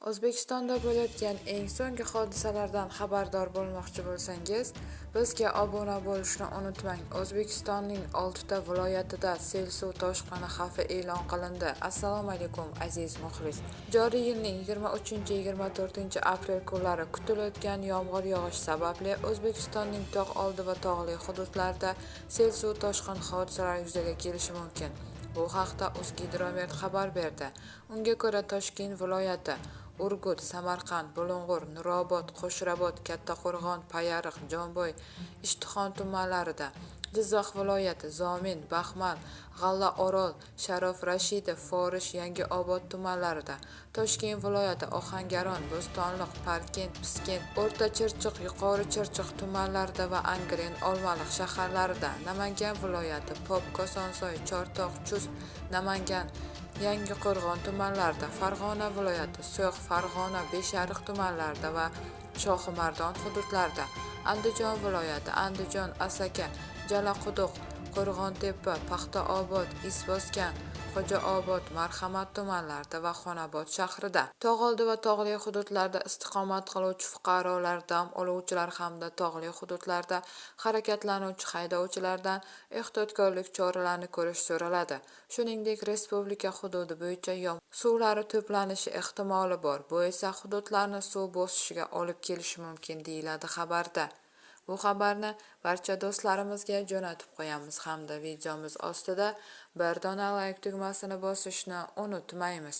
O'zbekistonda bo'layotgan eng so'nggi hodisalardan xabardor bo'lmoqchi bo'lsangiz, bizga obuna bo'lishni unutmang. O'zbekistonning 6 ta viloyatida sel-suv toshqini xavfi e'lon qilindi. Assalomu alaykum, aziz muxlis. Joriy yilning 23-24 aprel kunlari kutilayotgan yomg'ir yog'ish sababli O'zbekistonning tog' oldi va tog'li hududlarida sel-suv toshqin hodisalari yuzaga kelishi mumkin. Bu haqda O'zgidromet xabar berdi. Unga ko'ra, Toshkent viloyati, Urgut, Samarqand, Bulung'ur, Nurobod, Qo'shrabot, Kattaqo'rg'on, Payariq, Jomboy, Ishtixon tumanlarida, Jizzax viloyati, Zomin, Baxmal, G'allaorol, Sharof Rashidov, Forish, Yangiobod tumanlarida, Toshkent viloyati, Ohangaron, Bo'stonliq, Parkent, Piskent, O'rta Chirchiq, Yuqori Chirchiq tumanlarida va Angren, Olmaliq shaharlarida, Namangan viloyati, Pop, Kosonsoy, Chortoq, Chust, Namangan, Yangiqo'rg'on tumanlarida, Farg'ona viloyati, So'x, Farg'ona, Beshariq tumanlarida va Shohimardon hududlarida, Andijon viloyati, Andijon, Asaka, Jalaquduq, Qo'rg'ontepa, Paxtaobod, Izboskan, Xo'jaobod, Marhamat tumanlarida va Xonobod shahrida. Tog'oldi va tog'li hududlarda istiqomat qiluvchi fuqarolar, dam oluvchilar hamda tog'li hududlarda harakatlanuvchi haydovchilardan ehtiyotkorlik choralarini ko'rish so'raladi. Shuningdek, respublika hududi bo'yicha yomg'ir suvlari to'planishi ehtimoli bor. Bu esa hududlarni suv bosishiga olib kelishi mumkin, deyiladi xabarda. Bu xabarni barcha do'stlarimizga jo'natib qo'yamiz hamda videomiz ostida bir dona layk tugmasini bosishni unutmaymiz.